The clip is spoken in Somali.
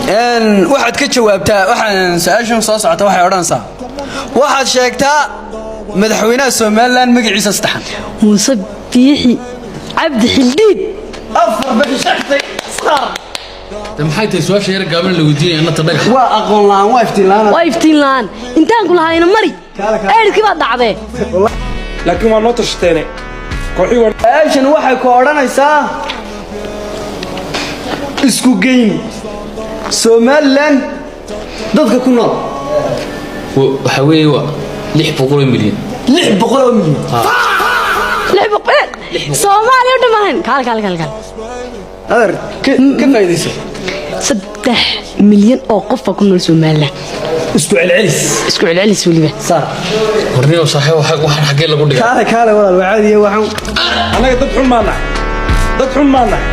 Waxaad ka jawaabtaa waxaan su-aashan soo socota. Waxay odhanaysaa, waxaad sheegtaa madaxweynaha Somaliland magaciisa saddexan. Muuse Biixi Cabdi Xildhiid. Afar bay sheegtay, saar. De maxay tahay su-aasha yar gaaban la weydiinaya nata dhagax? Waa aqoon la'aan, waa iftiin la'aan. Waa iftiin la'aan. Intaan ku lahayna mari. Kaale, kaale. Eedhkii baad dhacdee. Laakiin waa noo tashateene kooxii waa. Su-aashan waxay ku odhanaysaa, isku geyn Somaliland dadka ku nool. Waxaa weeye waa 600 milyan. 600 milyan. 600 Soomaaliya u dhamaahan. Kaale, kaale, kaale, kaale. Adeer, ka faa'iidayso. 3 milyan oo qof baa ku nool Somaliland. Isku celcelis. Isku celcelis weliba. Saar. Warniyow saaxiib, waxaan xaggee lagu dhigaa? Kaale, kaale walaal, waa caadiye waxaan. Annaga dad xun maa nahay, dad xun maa nahay.